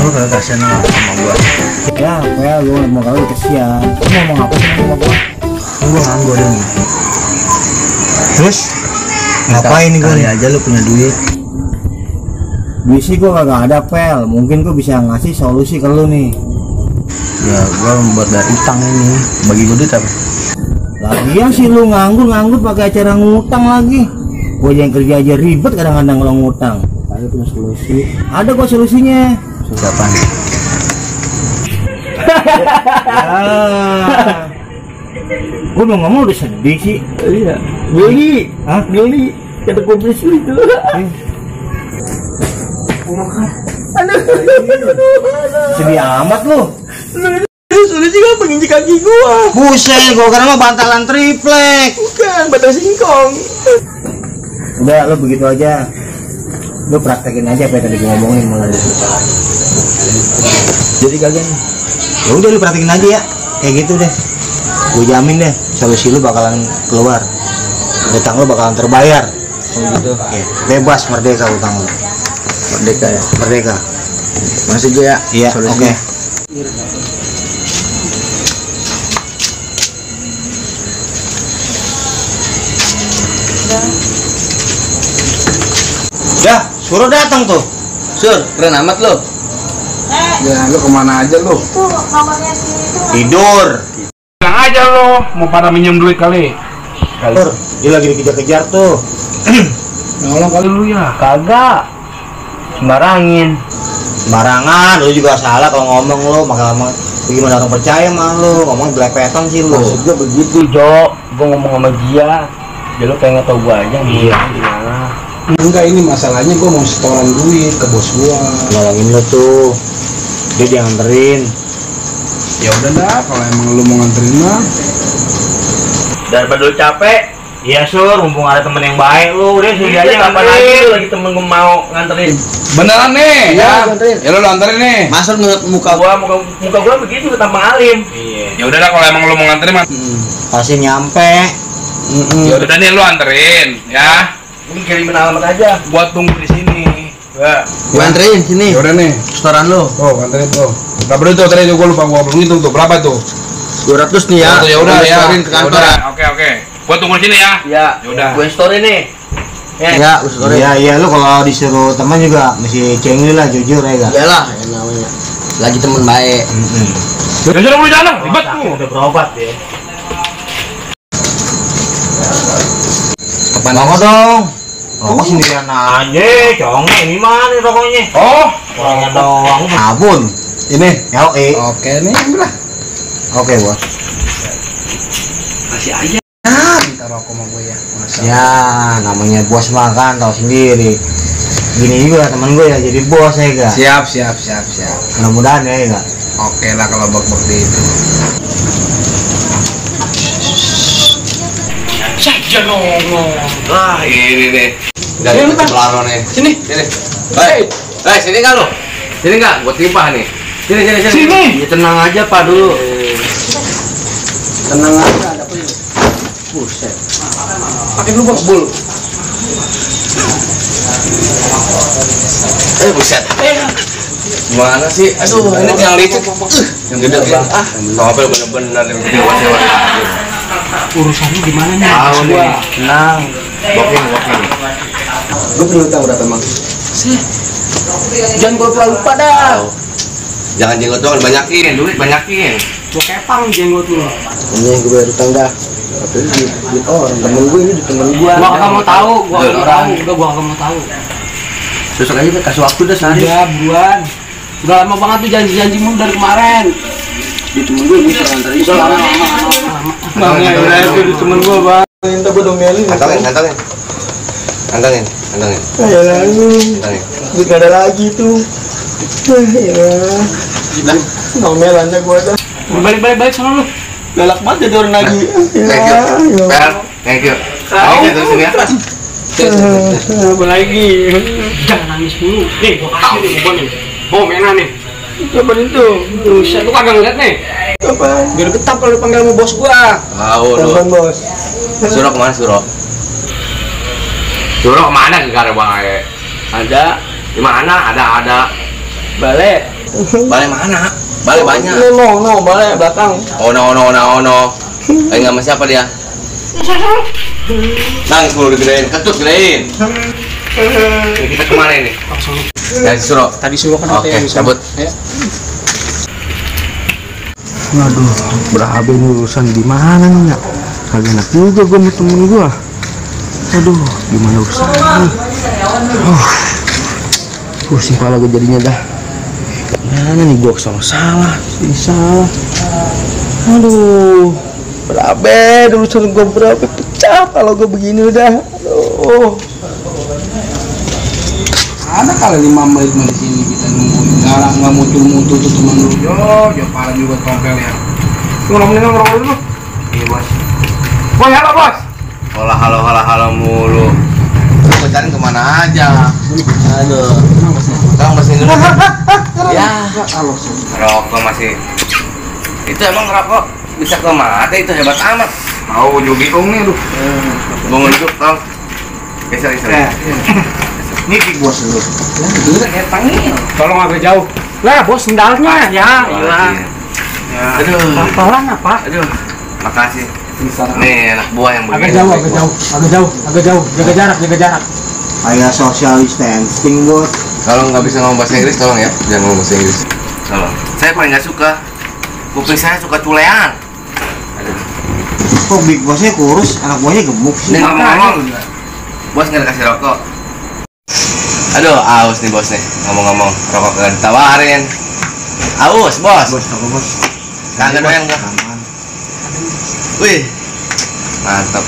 lu kagak kasihan sama gua. Ya, kayak lu mau kali kesian. Lu ngomong apa sih sama gua? Gua nganggur dong. Terus ngapain nih gua nih? Aja lu punya duit. Duit sih gua kagak ada, Pel. Mungkin gua bisa ngasih solusi ke lu nih. Ya gua membuat dari utang ini. Bagi gua duit apa? Lagian sih lu nganggur pakai acara ngutang lagi. Gua yang kerja aja ribet kadang-kadang kalau ngutang. Ayo punya solusi. Ada kok solusinya. Kapan? Gue mau ngomong udah sedih sih. Iya. Geli. Hah? Geli. Kata kompres itu. Sedih amat lu. Solusi gak penginjek kaki gua. Buset, gua kira mah bantalan triplek. Bukan, bantal singkong. Udah, lu begitu aja. Lu praktekin aja apa yang tadi gua ngomongin malah. Jadi kagak nih. Ya udah lu praktekin aja ya. Kayak gitu deh. Gue jamin deh, solusi lu bakalan keluar. Utang lu bakalan terbayar. Oh gitu. Oke, bebas merdeka utang lu. Merdeka ya. Merdeka. Masih gue ya. Iya, oke. Ya, suruh datang tuh. Sur, keren amat lo. Ya, lu kemana aja lu? Itu nomornya si itu. Tidur. Bilang aja lo, mau pada minjem duit kali. Tur, dia lagi dikejar-kejar tuh. Nolong kali lu ya. Kagak. Sembarangin. Sembarangan, lu juga salah kalau ngomong lu, makanya gimana orang percaya sama lu, ngomong belepetan sih lu. Maksud gue begitu, Jo. Gue ngomong sama dia. Dia lu pengen tau gue aja gimana. Enggak, ini masalahnya gua mau setoran duit ke bos gua. Nolongin lu tuh. Dia dianterin. Ya udah dah, kalau emang lu mau nganterin mah. Daripada lu capek, iya Sur, mumpung ada temen yang baik lu, udah sini aja kapan lagi lu lagi temen gue mau nganterin. Beneran nih, Iya, ya. nganterin. Ya lu anterin nih. Masa menurut muka Muka gua begitu tampang alim. Iya. Ya udah dah, kalau emang lu mau nganterin mah. Pasti nyampe. Ya udah nih, lu anterin, ya. Ini kirimin alamat aja. Gua tunggu di sini. Ya. gue anterin sini. Ya udah nih. Setoran lu Tuh, anterin tuh. Berapa duit tuh? Tadi gua lupa gua belum hitung tuh. Berapa tuh? 200 nih ya. Ya udah Gua ya. setorin ke kantor. Ya udah, Oke. Gua tunggu di sini ya. Iya. Ya udah. Gue story nih. Ya, lu setorin. Iya, lu kalau disuruh teman juga mesti cengli lah, jujur ya gak? Iyalah, yang namanya lagi temen baik. Ya sudah lu jalan, ribet lu. Udah berobat ya. Kapan Rokok dong. Rokok sendirian aja, congek ini mana nih rokoknya? Oh, Orangnya doang. Abun. ini? LE. oke nih, ambil lah. Oke, Bos. Kasih aja. Minta rokok sama gue ya. Masa. Ya, namanya bos makan tahu sendiri. Gini juga teman gue ya jadi bos ya gak? Siap. Mudah-mudahan ya gak? Oke lah kalau bak-bak di itu. Saja nongol. Ah, ini nih. Dari pelaro nih. Sini. Hei, sini kan lo? Sini enggak? Gua timpah nih. Sini. Ya, tenang aja Pak dulu. Tenang aja, ada apa ini? Buset. Pakai dulu Bos. Bul. Buset. Gimana sih? Aduh, ini yang licin. Yang gede Bang. Sampai bener-bener yang gede wasit. Urusannya gimana nih? Tahu nih. Tenang. Bokin. Gue punya utang berapa emang? Jangan gua lupa dah. Jangan jenggot doang, banyakin duit, banyakin. Gue kepang jenggot lu. Ini gue bayar utang dah. Tapi duit orang, temen gue ini temen gue. Gua kagak mau tahu, gua kagak mau tahu. Besok aja kasih waktu dah sehari. Udah buruan. Udah lama banget tuh janji-janji mulu dari kemarin. Di temen gue bisa antarin. Udah lama. Bang, ya udah itu di temen gue bang. Minta gue domelin. Kantongin. Kantongin. Ya lalu, Kantongin. duit gak ada lagi tuh. Ya, nomelannya gue ada. Balik sana lu. Galak banget jadi orang lagi. Thank you. Terusin ya. Apa lagi? Jangan nangis mulu. Nih, gua kasih nih gua nih. Bawa mainan nih. Coba itu. Buset, lu kagak ngeliat nih. Apa? Biar ketap kalau dipanggil sama bos gua. Tahu lu. Telepon bos. Suruh kemana Suruh? Suruh kemana ke Bang Ae? Ada Di mana? Ada. balik Balai mana? Balai banyak. No, balai belakang. Ono. Enggak sama siapa dia? Nangis mulu digedein, ketut gedein. Kita kemana ini? Dari Suro. Tadi suruh kan Oke, cabut. Waduh, berabe nih urusan di mana nih ya? Kagak enak juga gue sama temen gue. Aduh, gimana urusannya? Pusing kepala gue jadinya dah. Gimana nih gue salah? Ini salah. Aduh, berabe urusan gue berabe pecah kalau gue begini udah. Aduh. Ada kali 5 menit di sini kita nungguin, nggak muncul tuh teman lu. Yo parah juga tompel ya. Ngerong dulu. Iya bos. Boy, halo bos. Halo mulu. Lu cari kemana aja? Aduh. Kang mesin dulu. Ya. Halo. Rokok masih. Itu emang rokok bisa ke mata itu hebat amat. Tahu juga bingung nih lu. Bangun juk tau. Geser. Ini big bos lu. Lah, itu kan kayak tangil. Tolong agak jauh. Lah bos sendalnya ya. Aduh. Pelan apa? Aduh. Makasih. Nih anak buah yang Agak begini. jauh. Jaga jarak. Kayak social distancing, Bos. Kalau nggak bisa ngomong bahasa Inggris tolong ya, jangan ngomong bahasa Inggris. Tolong. Saya paling nggak suka. Kuping saya suka culean. Kok big bosnya kurus, anak buahnya gemuk sih? Ini ngomong-ngomong, bos nggak dikasih rokok. Aduh, aus nih bos nih. Ngomong-ngomong, rokok nggak ditawarin. Aus, bos. Bos, apa bos? Kagak doyan gua. Aman. Wih, mantap.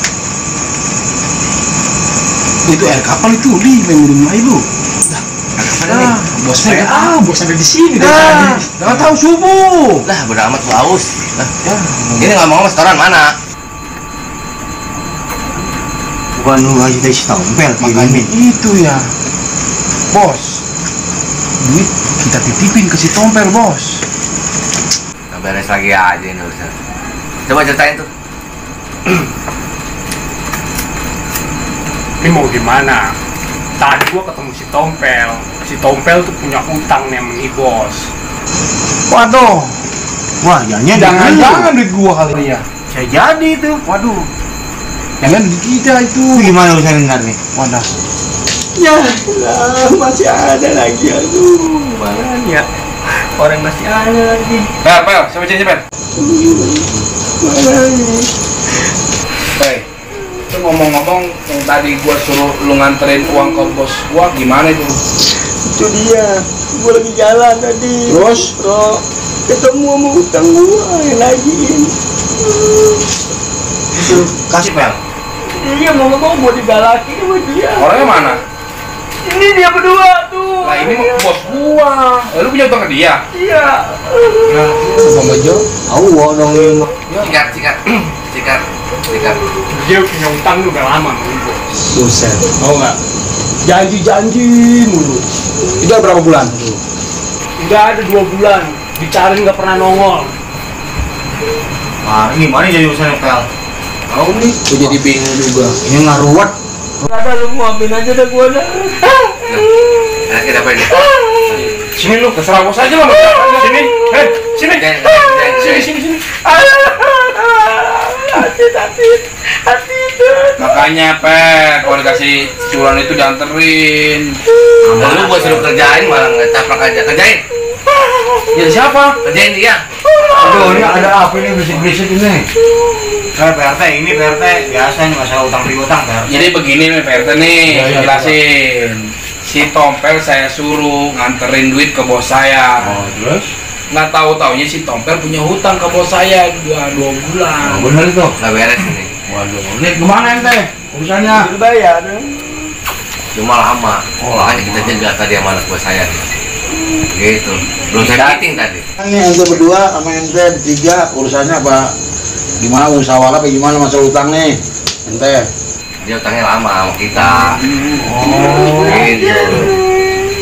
Itu air kapal itu di minum air lu. Bos ada di sini dah. Enggak tahu subuh. Lah, bodo amat gua aus. Lah, ini ngomong-ngomong restoran mana? Bukan lu aja dari Stompel, Makanya itu ya. Bos. Duit kita titipin ke si Tompel, bos. Nah, beres lagi aja ini urusan. Coba ceritain tuh. Ini mau gimana? Tadi gua ketemu si Tompel. Si Tompel tuh punya utang nih sama nih bos. Waduh. Wah, Jangan duit gua kali ya. Saya jadi itu. Waduh. Jangan duit kita itu. Itu gimana urusan ntar nih? Wadah. Ya, masih ada lagi. Aduh, mana ya? Orang masih ada lagi. Pel, siapa jadi Pel? Mana nih? Hei, itu ngomong-ngomong yang tadi gua suruh lu nganterin uang ke bos gua gimana itu? Itu dia. Gua lagi jalan tadi. Terus? Bro, ketemu sama utang gua yang lagiin. Kasih Pel. Iya, mau digalakin sama dia. Orangnya mana? Ini dia berdua tuh. Lah ini mah bos gua. Lu punya utang ke dia? Iya. Nah, Bang Bejo. Awas dong ini. Sikat. Dia punya utang udah lama sama nih bos. Buset. Tahu nggak? Janji mulu. Itu berapa bulan? Udah ada 2 bulan. Dicariin nggak pernah nongol. Wah, gimana jadi urusan Pel? Tahu nih, gua jadi bingung juga. Ini ngaruat. Ada lu mau ambil aja dah gua dah. Nah, kita apa ini? Sini lu, terserah bos aja lah. Sini, sini. Sini. Hati. Makanya kalau dikasih curan itu dianterin. Lalu gua suruh kerjain malah nggak caplak aja. Kerjain. Ya siapa? Kerjain dia. Aduh, ini ada apa ini berisik-berisik ini? PRT ini PRT biasa nih masalah utang piutang PRT. Jadi begini nih PRT nih, Ya, jelasin. Si Tompel saya suruh nganterin duit ke bos saya. Terus? Nggak tahu-taunya si Tompel punya hutang ke bos saya 2 bulan. Bener itu. Nggak beres ini. Waduh, ini kemana ente? Urusannya? Bayar. Cuma lama. Makanya kita jaga tadi sama anak buah saya. Gitu. Belum saya meeting tadi. Ini ente berdua sama ente bertiga urusannya apa? Gimana musyawarah apa gimana masalah utang nih? Ente. Dia utangnya lama sama kita. Gitu.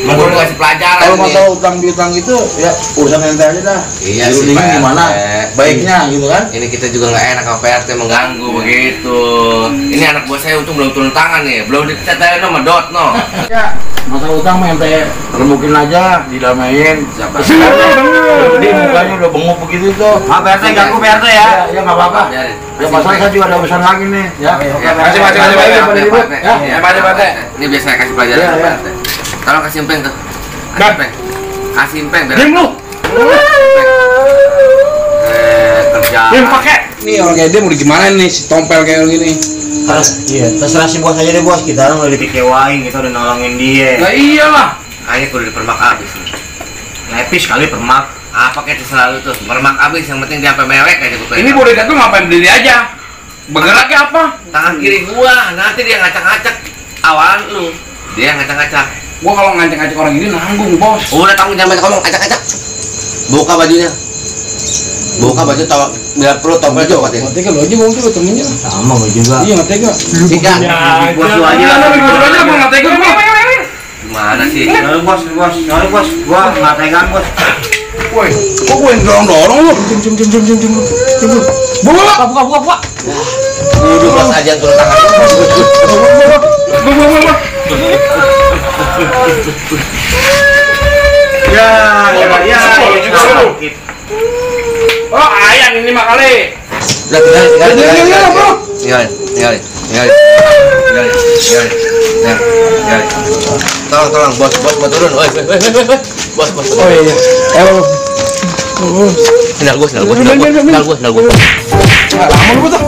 Gue mau kasih pelajaran Kalau nih. masalah utang piutang itu ya urusan ente aja dah. Iya Suruh sih, dingin Pak gimana? RT. Baiknya gitu kan? Ini kita juga nggak enak sama PRT mengganggu begitu. Ini anak buah saya untung belum turun tangan nih, belum dicetakin sama dot no. Ya, Masalah utang mah sampai remukin aja, didamain. Siapa? Dia mukanya udah bengok begitu tuh. PRT ganggu PRT ya. Ya nggak apa-apa. Ya masalah saya juga ada urusan lagi nih. Ya. Kasih Pak. Ini biasa saya kasih pelajaran Ya, ke ya. Pak RT. Tolong kasih empeng tuh. Kasih empeng. Kasih empeng biar. Diam lu. Kerja. Diam pakai. Nih orang kayak dia mau gimana nih si tompel kayak gini. Iya, terserah si bos aja deh bos. Kita orang udah dikecewain, kita udah nolongin dia. Nah iyalah. Kayaknya kudu dipermak abis nih. Lepis kali permak. Apa kayak selalu tuh permak abis, yang penting dia sampai mewek aja gue. Ini boleh tuh ngapain berdiri aja? Bergerak ya apa? Tangan kiri gua, nanti dia ngacak-ngacak awan lu. Dia ngacak-ngacak. Gua kalau ngacak-ngacak orang ini nanggung bos. Udah tanggung jangan banyak ngomong, acak-acak. Buka bajunya. Buka baju tawa biar perut tompel coba deh. Ngerti lo aja bang tuh temennya. Sama gue juga. Iya ngerti gak? Tiga. Bos lu aja. Aja bang ngerti gak bang? Gimana sih? Sorry bos. Gua nggak tegang bos. Woi, kok gue yang dorong-dorong lu? Jom. Buka. Duduk pas aja turun tangan. Ya. Sakit. Oh, ayam ini mah kali. Udah tinggalin. Tolong bos mau turun. Woi. Bos. Oh iya. Sendal gua. Lama lu tuh.